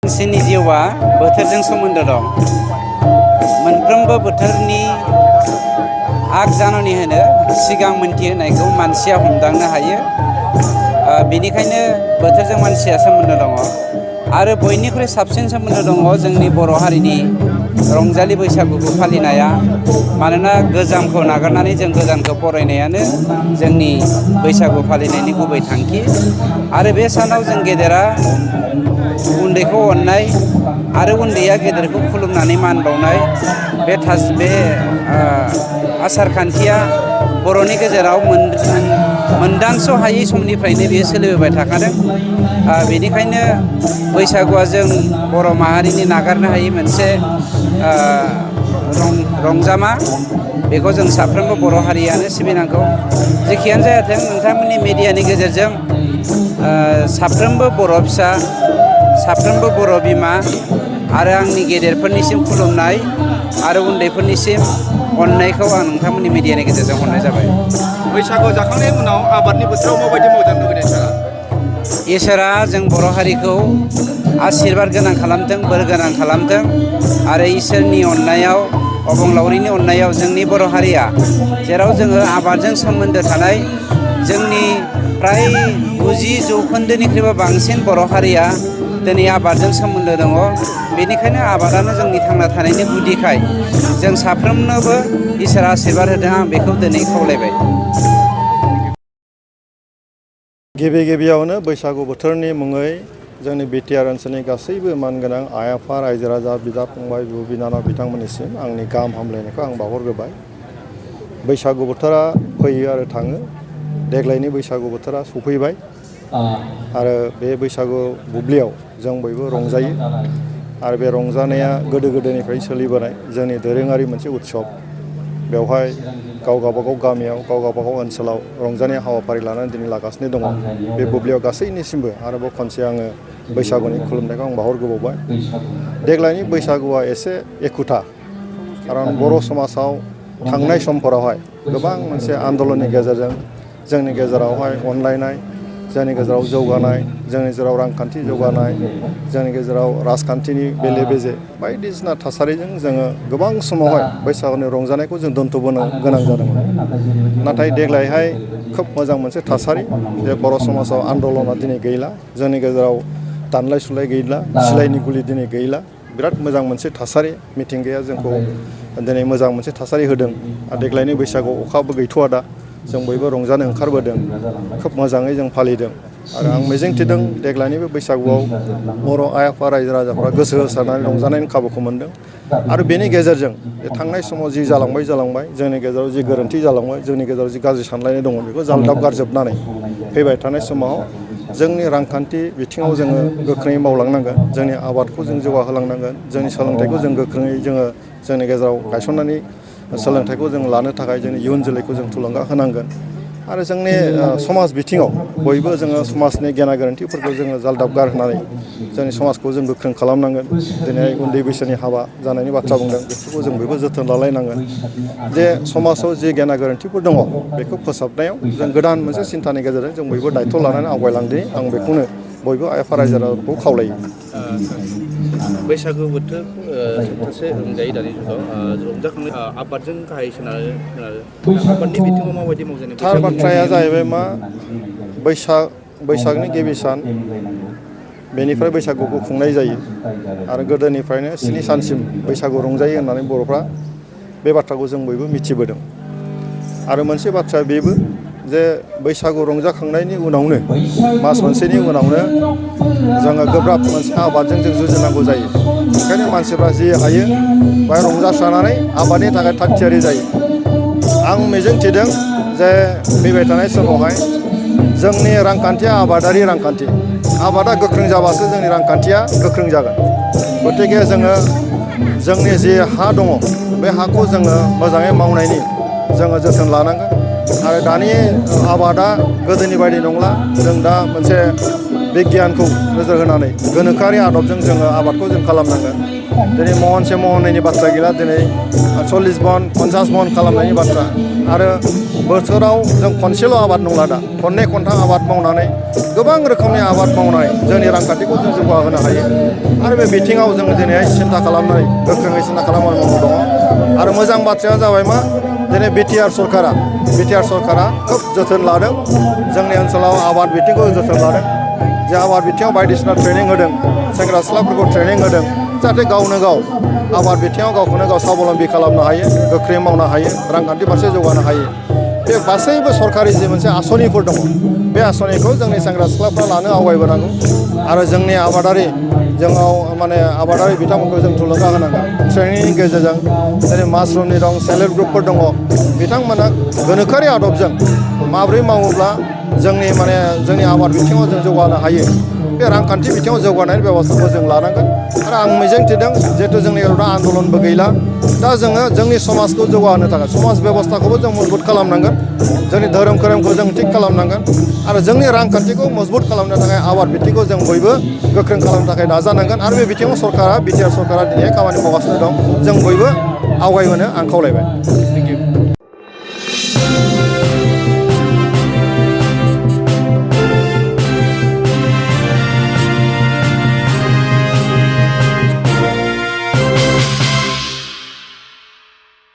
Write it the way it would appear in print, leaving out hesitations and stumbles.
मानसिनि जिउआ बोथोरजों सोमोन्दो दं। मोनफ्रोमबो बोथोरनि आग जाननि होनो सिगां मोनथिहोनायखौ मानसिया हमदांनो हायो। बेनिखायनो बोथोरजों मानसिया सोमोन्दो दङ। आरो बयनिख्रुइ साबसिन सोमोन्दो दङ जोंनि बर' हारिनि रंजालि बैसागुखौ फालिनाया। मानोना गोजामखौ नागारनानै जों गोदानखौ बरायनायानो जोंनि बैसागु फालिनायनि गुबै थांखि। आरो बे सानाव जों गेदेरा उन्दैखौ अननाय आरो उन्दैया गेदेरखौ खुलुमनानै मान बावनाय बे आसार खान्थिया बर'नि गेजेराव मोनदांस' हायै समनिफ्रायनो बेयो सोलिबोबाय थाखादों। बेनिखायनो बैसागुआ जों बर' माहारिनि नागारनो हायै मोनसे रंजामा। बेखौ जों साफ्रोमबो बर' हारियानो सिबिनांगौ। जेखियानो जायाथों नोंथांमोननि मेडियानि गेजेरजों साफ्रोमबो बर' फिसा, साफ्रोमबो बर' बिमा आरो आंनि गेदेरफोरनिसिम खुलुमनाय आरो उन्दैफोरनिसिम अननायखौ आं नोंथांमोननि मेडियानि गेजेरजों हरनाय जाबाय। बैसागु जाखांनायनि उनाव आबादनि बोथोराव माबायदि मावजानो लुबैदों सारा? इसोरा जों बर' हारिखौ आसिरबाद गोनां खालामथों, बोर गोनां खालामथों। आरो इसोरनि अननायाव, अबंलावरिनि अननायाव जोंनि बर' हारिया जेराव जोङो आबादजों सोमोन्दो थानाय जोंनि फ्राय 90% बांसिन बर' हारिया दिनै आबादजों सोमोन्दो दङ। बेनिखायनो आबादानो जोंनि थांना थानायनि गुदिखाय जों साफ्रोमनोबो इसोरा आसिरबाद होदों। आं बेखौ दिनै खावलायबाय। गिबियावनो बैसागु बोथोरनि मुङै जोंनि बिटिआर ओनसोलनि गासैबो मानगोनां आइ आफा, रायजो राजा, बिदा फंबाय, बिब' बिनानाव बिथांमोननिसिम आंनि गाहाम हामलायनायखौ आं बावहरग्रोबाय। बैसागु बोथोरा फैयो आरो थाङो। देग्लायनि बैसागु बोथोरा सफैबाय आरो बे बैसागु बुब्लियाव जों बयबो रंजायो। आरो बे रंजानाया गोदो गोदायनिफ्राय सोलिबोनाय जोंनि दोरोङारि मोनसे उत्सब। बेवहाय गावबागाव गामियाव, गावबागाव ओनसोलाव रंजानाय हाबाफारि लानानै दिनै लागासिनो दङ। बे बुब्लियाव गासैनिसिमबो आरोबाव खनसे आङो बैसागुनि खुलुमनायखौ आं बावहरग्रोबावबाय। देग्लायनि बैसागुआ एसे एखुथा, खारन बर' समाजाव थांनाय समफोरावहाय गोबां मोनसे आन्दलननि गेजेरजों जोंनि गेजेरावहाय अनलायनाय, जोंनि गेजेराव जौगानाय, जोंनि गेजेराव रांखान्थि जौगानाय, जोंनि गेजेराव राजखान्थिनि बेले बेजे बायदिसिना थासारिजों जोङो गोबां समावहाय बैसागुनि रंजानायखौ जों दोनथ'बोनो गोनां जादोंमोन। नाथाय देग्लायहाय खोब मोजां मोनसे थासारि जे बर' समाजाव आन्दलना दिनै गैला, जोंनि गेजेराव दानलाय सुलाय गैला, सिलायनि गुलि दिनै गैला। बिराद मोजां मोनसे थासारि, मिथिंगाया जोंखौ दिनै मोजां मोनसे थासारि होदों। आरो देग्लायनि बैसागुआव अखाबो गैथ'वा दा, जों बयबो रंजानो ओंखारबोदों, खोब मोजाङै जों फालिदों। आरो आं मिजिंथिदों देग्लायनि बे बैसागुआव बर' आइ आफा, रायजो राजाफ्रा गोसो होसारनानै रंजानायनि खाबुखौ मोनदों। आरो बेनि गेजेरजों थांनाय समाव जि जालांबाय जोंनि गेजेराव जि गोरोन्थि जालांबाय, जोंनि गेजेराव जि गाज्रि सानलायनाय दङ, बेखौ जाल्दाब गारजोबनानै फैबाय थानाय समाव जोंनि रांखान्थि बिथिङाव जोङो गोख्रोङै मावलांनांगोन, जोंनि आबादखौ जों जौगाहोलांनांगोन, जोंनि सोलोंथाइखौ जों गोख्रोङै जोंनि गेजेराव गायसननानै सोलोंथाइखौ जों लानो थाखाय जोंनि इयुन जोलैखौ जों थुलुंगा होनांगोन। आरो जोंनि समाज बिथिङाव बयबो जोङो समाजनि गेना गोरोन्थिफोरखौ जोङो जाल्दाब गारहोनानै जोंनि समाजखौ जों गोख्रों खालामनांगोन। दिनै उन्दै बैसोनि हाबा जानायनि बाथ्रा बुंदों, बेफोरखौ जों बयबो जोथोन लालायनांगोन। जे समाजाव जि गेना गोरोन्थिफोर दङ बेखौ फोसाबनायाव जों गोदान मोनसे सिन्थानि गेजेरजों जों बयबो दायथ' लानानै आवगायलांदिनि, आं बेखौनो बयबो आइ आफा रायजो राजाखौ खावलायो। बैसागु बोथोरखौ सप्तासे रंजायो दानि जुगाव। रंजाखांनाय आबादजों गाहाय सोनारो। आबादनि बिथिङाव माबायदि मावजानाय थार बाथ्राया जाहैबाय मा, बैसागनि गिबि सान, बेनिफ्राय बैसागुखौ खुंनाय जायो। आरो गोदोनिफ्रायनो 7 सानसिम बैसागु रंजायो होननानै बर'फ्रा बे बाथ्राखौ जों बयबो मिथिबोदों। आरो मोनसे बाथ्राया बेबो जे बैसागु रंजाखांनायनि उनावनो, मास मोनसेनि उनावनो जोङो गोब्राब मोनसे आबादजों जों जुजिनांगौ जायो। ओंखायनो मानसिफ्रा जि हायो बेहाय रंजास्रानानै आबादनि थाखाय थाग थियारि जायो। आं मिजिंथिदों जे फैबाय थानाय समावहाय जोंनि रांखान्थिया आबादारि रांखान्थि, आबादा गोख्रों जाबासो जोंनि रांखान्थिया गोख्रों जागोन। गतिके जोङो जोंनि जे हा दङ बे हाखौ जोङो मोजाङै मावनायनि जोङो जोथोन लानांगोन। आरो दानि आबादा गोदोनि बायदि नंला। जों दा मोनसे बिगियानखौ नोजोर होनानै गोनोखोआरि आदबजों जोङो आबादखौ जों खालामनांगोन दिनै महनसे महननैनि बाथ्रा गैला दिनै 40 मन 50 मन खालामनायनि बाथ्रा आरो बोथोराव जों खनसेल' आबाद नंला दा खननै खनथाम आबाद मावनानै गोबां रोखोमनि आबाद मावनाय जोंनि रांखान्थिखौ जों जौगाहोनो हायो आरो बे बिथिङाव जों दिनैहाय सिन्था खालामनानै गोख्रोङै सिन्था खालामनानै मावनो दङ आरो मोजां बाथ्राया जाबाय मा दिनै बिटिआर सरकारा खोब जोथोन लादों जोंनि ओनसोलाव आबाद बिथिंखौ जोथोन लादों जे आबाद बिथिङाव बायदिसिना ट्रेनिं होदों सेंग्रा सिख्लाफोरखौ ट्रेनिं होदों जाहाथे गावनो गाव आबाद बिथिङाव गावखौनो गाव स्वाबलम्बी खालामनो हायो गोख्रै मावनो हायो रांखान्थि फारसे जौगानो हायो बे गासैबो सरकारि जि मोनसे आसनिफोर दङ बे आसनिखौ जोंनि सेंग्रा सिख्लाफ्रा लानो आवगायबोनांगौ आरो जोंनि आबादारि आबादारि बिथांमोनखौ जों थुलुंगा होनांगोन ट्रेनिंनि गेजेरजों जेरै मासरुमनि दं सेल्फ हेल्प ग्रुपफोर दङ बिथांमोना गोनोखोआरि आदबजों माब्रै मावोब्ला जोंनि आबाद बिथिङाव जों जौगानो हायो बे रांखान्थि बिथिङाव जौगानायनि बेबस्थाखौ जों लानांगोन आरो आं मिजिंथिदों जिहेतु जोंनि गेजेराव आन्दलनबो गैला दा जोङो जोंनि समाजखौ जौगाहोनो थाखाय समाज बेबस्थाखौबो जों मजबुत खालामनांगोन जोंनि धोरोम खोरोमखौ जों थिग खालामनांगोन आरो जोंनि रांखान्थिखौ मजबुत खालामनो थाखाय आबाद बिथिंखौ जों बयबो गोख्रों खालामनो थाखाय नाजानांगोन आरो बे बिथिङाव बिटिआर सरकारा दिनै खामानि मावगासिनो दं जों बयबो आवगायबोनो आं खावलायबाय।